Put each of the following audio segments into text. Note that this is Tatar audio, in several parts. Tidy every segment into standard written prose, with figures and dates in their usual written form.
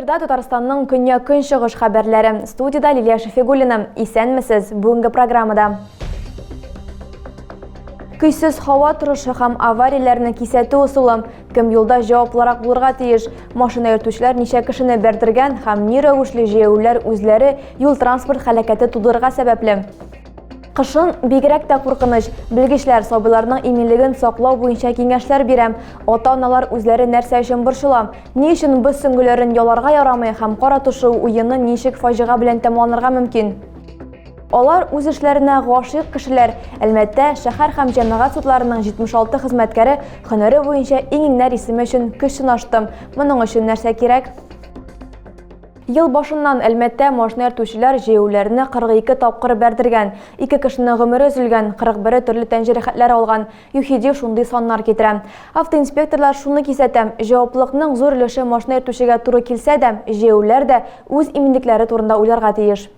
Эфирда Татарстанның көньяк-көнчыгыш хәбәрләре. Студиядә Лилия Шәфигуллина. Исәнмесез. Бүгенге программада. Көйсез һава торышы һәм аварияләрне кисәтү ысулы. Кем юлда җаваплырак булырга тиеш? Машина йөртүчеләр ничә кешене бәрдергән һәм ни рәвешле җәяүлеләр үзләре юл-транспорт һәлакәте тудырырга сәбәпле? Кышын бигрәк тә куркыныч. Белгечләр сабыйларның иминлеген саклау буенча киңәшләр бирә. Ата-аналар үзләре нәрсә өчен борчыла? Ни өчен боз сөңгеләрен яларга ярамый һәм кар атышу уены ничек фаҗига белән тәмамланырга мөмкин? Алар үз эшләренә гашыйк кешеләр. Әлмәттә шәһәр һәм җәмәгать судларының 76 хезмәткәре һөнәре буенча иң-иңнәр исеме өчен көч сынашты. Моның өчен нәрсә кирәк? Ел башыннан Әлмәттә машина йөртүчеләр җәяүләрне 42 тапкыр бәрдергән. Ике кешенең гомере өзелгән, 41-е төрле тән җәрәхәтләре алган. ЮХИДИ шундый саннар китерә. Автоинспекторлар шуны кисәтә, җаваплылыкның зур өлеше машина йөртүчегә туры килсә дә, җәяүлеләр дә үз иминлекләре турында уйларга тиеш.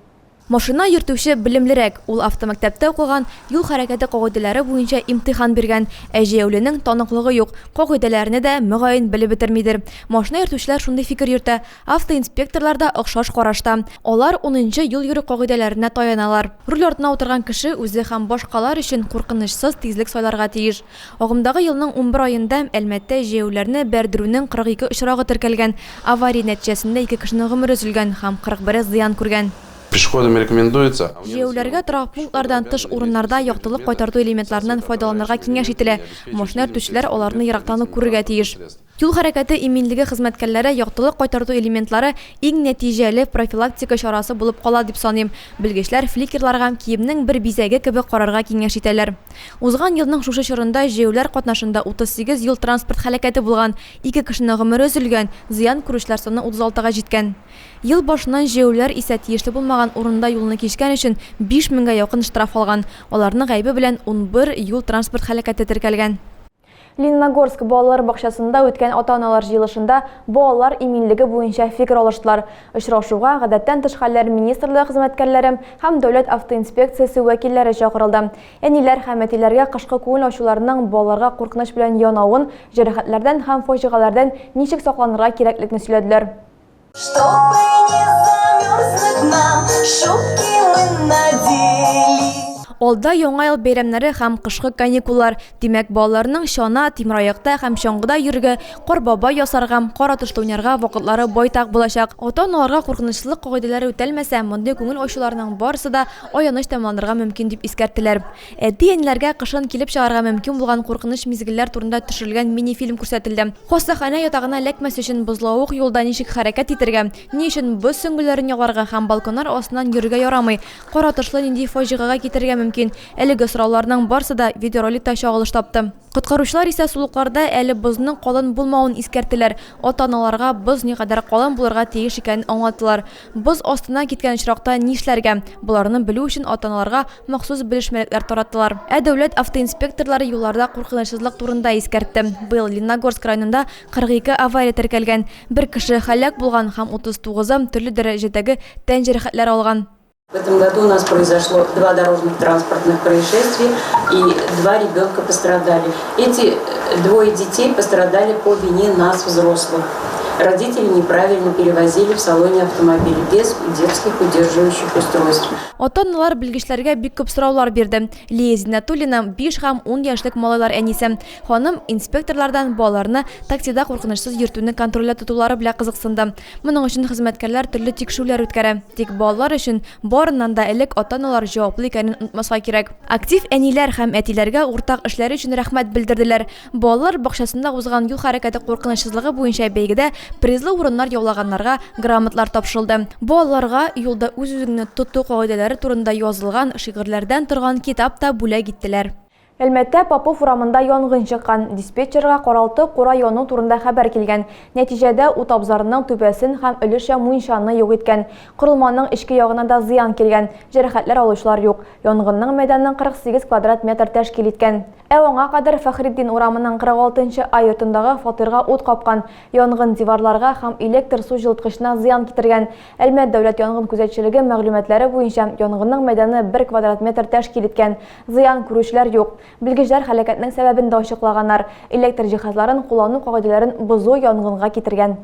Машина йөртүче белемлерәк, ул автомәктәптә укыган, юл хәрәкәте кагыйдәләре буенча имтихан биргән, ә җәяүленең таныклыгы юк, кагыйдәләрне дә, мөгаен, белеп бетермидер. Машина йөртүчеләр шундый фикер йөртә. Автоинспекторлар да охшаш карашта. Алар унынчы юл йөрү кагыйдәләренә таяналар. Руль артына утырган кеше үзе һәм башкалар өчен куркынычсыз тизлек сайларга тиеш. Агымдагы елның 11 аенда Әлмәттә җәяүләрне бәрдерүнең 42 очрагы теркәлгән. Авария нәтиҗәсендә ике кешенең гомере өзелгән һәм 41-е зыян күргән. Пешеходам рекомендуется. Җәяүләргә торак пунктлардан тыш урыннарда яктылык кайтарту элементларыннан файдаланырга киңәш ителә. Машина йөртүчеләр аларны ерактан ук күрергә тиеш. Юл хәрәкәте иминлеге хезмәткәрләре яктылык кайтарту элементлары иң нәтиҗәле профилактика чарасы булып кала дип саныйм. Белгечләр фликерларга киемнең бер бизәге кебек карарга киңәш итәләр. Узган елның шушы чорында җәяүләр катнашында 38 юл-транспорт һәлакәте булган, ике кешенең гомере өзелгән, зыян күрүчеләр саны 36 га җиткән. Ел башыннан җәяүлеләр исә тиешле булмаган урында юлны кичкән өчен 5 меңгә якын штраф алган. Аларның гаебе белән 11 юл-транспорт һәлакәте теркәлгән. Лениногорск балалар бакчасында үткән ата-аналар җыелышында балалар иминлеге буенча фикер алыштылар. Очрашуга Гадәттән тыш хәлләр министрлыгы хезмәткәрләре һәм Дәүләт автоинспекциясе вәкилләре чакырылды. Әниләр һәм әтиләргә кышкы күңел ачуларның балаларга куркыныч белән янавын, җәрәхәтләрдән һәм фаҗигаләрдән ничек сакланырга кирәклекне сөйләделәр. Чтобы не замерзнуть нам, шубки мы надели. Алда Яңа ел бәйрәмнәре һәм кышкы каникуллар. Димәк, балаларның чана, тимераякта һәм чаңгыда йөрергә, кар бабай ясарга, кар атышлы уйнарга вакытлары байтак булачак. Ата-аналарга куркынычсызлык кагыйдәләре үтәлмәсә, мондый күңел ачуларның барысы да аяныч тәмамланырга мөмкин дип искәрттеләр. Әти-әниләргә кышын килеп чыгарга мөмкин булган куркыныч мизгелләр турында төшерелгән мини-фильм күрсәтелде. Хастаханә ятагына эләкмәс өчен бозлавык юлда ничек хәрәкәт итәргә, ни өчен боз сөңгеләрен яларга һәм балконнар астыннан йөрергә ярамый, кар атышлы нинди фаҗигагә китерергә мөмкин, әлеге сорауларның барсы да видеороликта чагылыш тапты. Коткаручылар исә сулыкларда әле бозның калын булмавын искәрттеләр, ата-аналарга боз никадәр калын булырга тиеш икәнен аңлаттылар. Боз астына киткән очракта нишләргә? Боларны белү өчен ата-аналарга махсус белешмәлекләр тараттылар. Ә дәүләт автоинспекторлары юлларда куркынычсызлык турында искәртте. Быел Лениногорск районында 42 авария теркәлгән, бер кеше һәлак булган һәм 39-ы төрле дәрәҗәдәге тән җәрәхәтләре алган. В этом году у нас произошло два дорожных транспортных происшествия и два ребенка пострадали. Эти двое детей пострадали по вине нас, взрослых. Родители неправильно перевозили в салоне автомобиля без детских удерживающих устройств. Ата-аналар белгечләргә бик күп сораулар бирде. Лия Зиннәтуллина, 5 һәм 10 яшьлек малайлар әнисе. Ханым инспекторлардан балаларны таксида куркынычсыз йөртүне контрольдә тотулары белән кызыксынды. Моның өчен хезмәткәрләр төрле тикшерүләр үткәрә. Тик балалар өчен барыннан да элек ата-аналар җаваплы икәнен онытмаска кирәк. Актив әниләр һәм әтиләргә уртак эшләре өчен рәхмәт белдерделәр. Балалар бакчасында узган юл хәрәкәте куркынычсызлыгы буенча бәйгедә призлы урыннар яулаганнарга грамотлар тапшырылды. Балаларга юлда үз-үзеңне тоту кагыйдәләре турында язылган шигырьләрдән торган китап та бүләк иттеләр. Әлмәттә Попов урамында янгын чыккан. Диспетчерга каралты-кура яну турында хәбәр килгән. Нәтиҗәдә, ут абзарның түбәсен һәм өлешчә мунчаны юк иткән. Корылманың эчке ягына да зыян килгән. Җәрәхәтләр алучылар юк. Янгынның мәйданы 48 квадрат метр тәшкил иткән. Ә аңа кадәр Фәхретдин урамының 46 нчы А йортындагы фатирга ут капкан. Янгын диварларга һәм электр су җылыткычына зыян китергән. Әлмәт дәүләт янгын күзәтчелеге мәгълүматлары буенча, янгынның мәйданы бер квадрат метр тәшкил иткән. Зыян күрүчеләр юк. Белгечләр һәлакәтнең сәбәбен дә ачыклаганнар. Электр җиһазларын куллану кагыйдәләрен бозу янгынга китергән.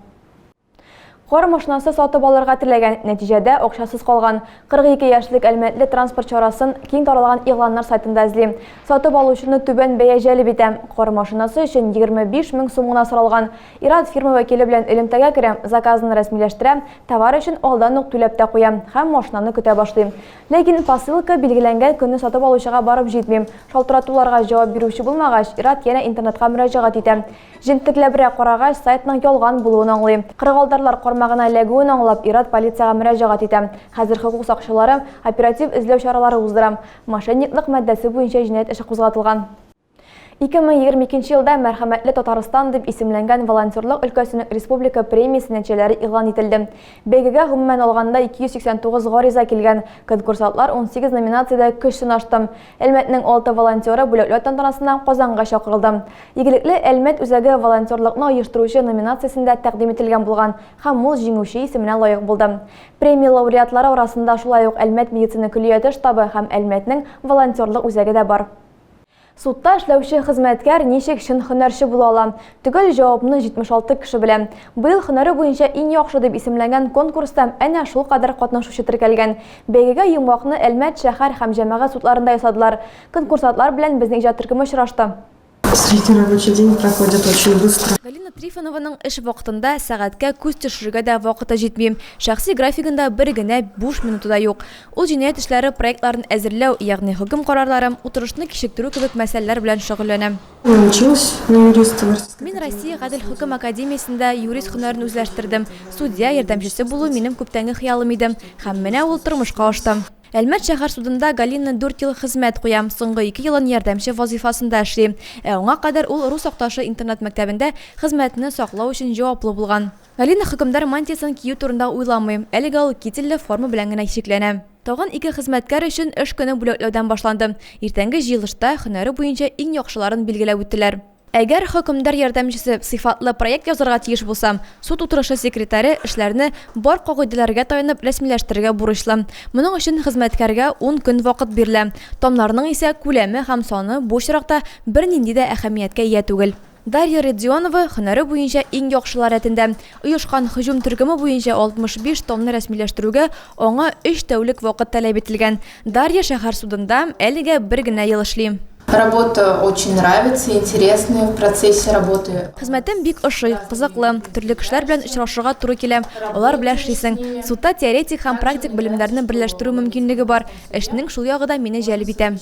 Кар машинасы сатып алырга теләгән, нәтиҗәдә акчасыз калган. 42 яшьлек әлмәтле транспорт чарасын киң таралган игъланнар сайтында эзли. Сатып алучыны түбән бәя җәлеп итә. Кар машинасы өчен 25 мең сум гына соралган. Ир-ат фирма вәкиле белән элемтәгә керә, заказын рәсмиләштерә, товар өчен алдан ук түләп тә куя һәм машинаны көтә башлый. Ләкин посылка билгеләнгән көнне сатып алучыга барып җитми. Шалтыратуларга җавап бирүче булмагач, ир-ат янә интернетка мөрәҗәгать итә. Җентекләбрәк карагач, сайтның ялган булуын аңлый. Кырыгалдарлар кармагына эләгүен аңлап, ир-ат полициягә мөрәҗәгать итә. Хәзер хокук сакчылары оператив эзләү чаралары уздыра. Мошенниклык маддәсе буенча җинаять эше кузгатылган. 2022 елда Мәрхәмәтле Татарстан дип исемләнгән волонтерлык өлкәсенең республика премиясе нәтиҗәләре игълан ителде. Бәйгегә гомумән алганда 289 гариза килгән. Конкурсантлар 18 номинациядә көч сынашты. Әлмәтнең алты волонтеры бүләкләү тантанасына Казанга чакырылды. Игелекле Әлмәт үзәге волонтерлыкны оештыручы номинациясендә тәкъдим ителгән булган һәм ул җиңүче исеменә лаек булды. Премия лауреатлары арасында шулай ук Әлмәт медицина көллияте штабы һәм Әлмәтнең волонтерлык үзәге дә бар. Судта эшләүче хезмәткәр ничек чын һөнәрче була ала? Төгәл җавапны 76 кеше белә. Быел һөнәре буенча иң яхшы дип исемләнгән конкурста әнә шулкадәр катнашучы теркәлгән. Бәйгегә йомгакны Әлмәт шәһәр һәм җәмәгать судларында ясадылар. Конкурсантлар белән безнең иҗат төркеме очрашты. Средний рабочий день проходит очень быстро. Галина Трифонованың эш вакытында сәгатькә күз төшерергә дә вакыты җитми. Шәхси графигында бер генә буш минуты да юк. Ул җинаять эшләре проектларын әзерләү, ягъни хөкем карарлары, утырышны кичектерү кебек мәсьәләләр белән шөгыльләнә. Мин Россия гадел хөкем академиясендә юрист һөнәрен үзләштердем. Судья ярдәмчесе булу минем күптәнге хыялым иде. Һәм менә ул тормышка ашты. Әлмәт шәһәр судында Галина дүрт ел хезмәт куя, соңгы ике елын ярдәмче вазыйфасында эшли. Ә аңа кадәр ул Рус Акташы интернат-мәктәбендә хезмәтне саклау өчен җаваплы булган. Галина хөкемдар мантиясен кию турында уйламый, әлегә ул кительле форма белән генә чикләнә. Тагын ике хезмәткәр өчен эш көне бүләкләүдән башланды. Иртәнге җыелышта һөнәре буенча иң яхшыларын билгеләп үттеләр. Әгәр хөкемдар ярдәмчесе сыйфатлы проект язарга тиеш булса, суд утырышы секретаре эшләрне бар кагыйдәләргә таянып рәсмиләштерергә бурычлы. Моның өчен хезмәткәргә ун көн вакыт бирелә. Томнарның исә күләме һәм саны бу очракта бернинди дә әһәмияткә ия түгел. Дарья Родионова һөнәре буенча иң яхшылар рәтендә. Оешкан һөҗүм төркеме буенча 65 томны рәсмиләштерүгә аңа өч тәүлек вакыт таләп ителгән. Дарья шәһәр судында әлегә бер генә ел эшли. Работа очень нравится, интересная в процессе работы. Хезмәтем бик ошый, кызыклы. Төрле кешеләр белән очрашырга туры килә, алар белән эшлисең. Судта теоретик һәм практик белемнәрне берләштерү мөмкинлеге бар. Эшнең шул ягы да мине җәлеп итә.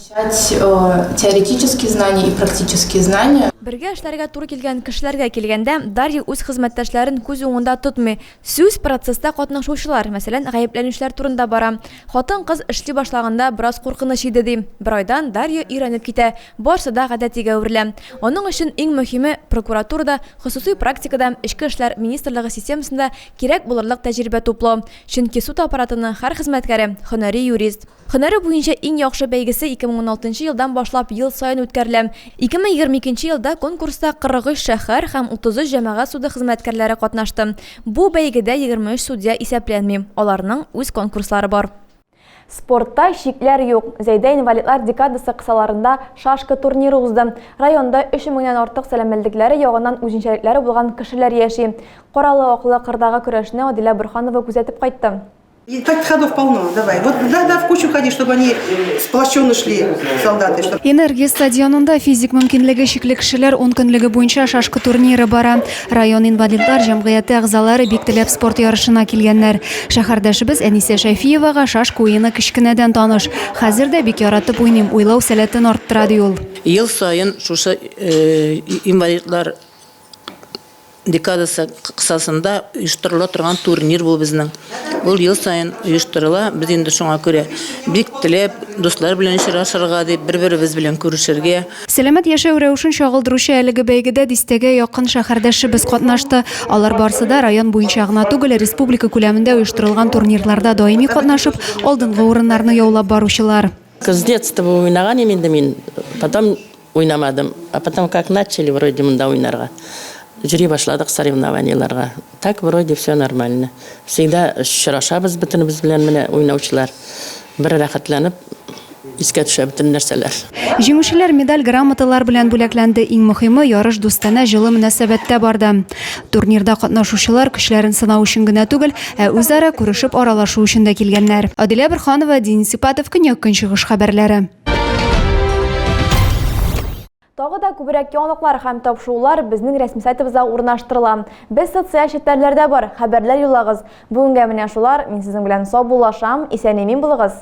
Теоретические знания и практические знания. Бергә эшләргә туры килгән кешеләргә килгәндә, Дарья үз хезмәттәшләрен күз уңында тотмый. Сүз процесста катнашучылар, мәсәлән, гаепләнүчеләр турында бара. Хатын-кыз эшли башлаганда бераз куркыныч иде, ди. Бер айдан Дарья өйрәнеп китә, барсы да гадәтигә әверелә. Аның өчен иң мөһиме, прокуратурада, хосусый практикада, Эчке эшләр министрлыгы системасында кирәк булырлык тәҗрибә туплау. Чөнки суд аппаратының һәр хезмәткәре, һөнәри юрист. Һөнәре буенча иң яхшы бәйгесе 2016 елдан башлап ел саен үткәрелә. 2022 елда конкурста 43 шәһәр һәм 33 җәмәгать суды хезмәткәрләре катнашты. Бу бәйгедә 23 судья исәпләнми, аларның үз конкурслары бар. Спортта чикләр юк. Зәйдә инвалидлар декадасы кысаларында шашка турниры узды. Районда 3 меңнән артык сәламәтлекләре ягыннан үзенчәлекләре булган кешеләр яши. Каралы-аклы кырдагы көрәшне Адилә Борһанова күзәтеп кайтты. И так ходов полно, давай. Вот да, да, в кучу ходи, чтобы они сплоченно шли, солдаты. Чтоб... Энергия стадионында физик мөмкинлеге чикле кешеләр ункөнлеге буенча шашка турниры бара. Район инвалидлар җәмгыяте әгъзалары бик теләп спорт ярышына килгәннәр. Шәһәрдәшебез Әнисә Шәфиевага шашка уены кечкенәдән таныш. Хәзер дә бик яратып уйныйм, уйлау сәләтен арттыра, ди ул. Ел саен шушы инвалидлар декадасы кысасында оештырыла торган турнир бу безнең. Ул ел саен оештырыла. Без инде шуңа күрә бик теләп дуслар белән очрашырга дип, бер-беребез белән күрешергә. Сәламәт яшәү рәвешен чагылдыручы әлеге бәйгедә дистәгә якын шәһәрдәшебез катнашты. Алар барсы да район буенча гына түгел, республика күләмендә оештырылган турнирларда даими катнашып, алдынгы урыннарны яулап баручылар. С детства уйнаган идем инде мин, потом уйнамадым. А потом как начали вроде монда уйнарга, йөри башладык соревнованиеларга. Так вроде все нормально. Всегда очрашабыз бөтенебез белән менә уйнаучылар. Бер рәхәтләнеп Искә төшә бөтен нәрсәләр. Җиңүчеләр медаль, грамоталар белән бүләкләнде. Иң мөхиме, ярыш дустанә җылы мөнәсәбәттә барды. Турнирда катнашучылар көчләрен сынау өчен генә түгел, ә үзара күрешеп аралашу өчен дә килгәннәр. Адилә Борһанова, Денис Ипатов, Көньяк-Көнчыгыш хәбәрләре. Тагы да күбрәк яңалыклар һәм тапшырулар безнең рәсми сайтыбызда урнаштырыла. Без социаль челтәрләрдә бар, хәбәрләр юллагыз. Бүгенгә менә шулар, мин сезнең белән саубуллашам, исән-имин булыгыз!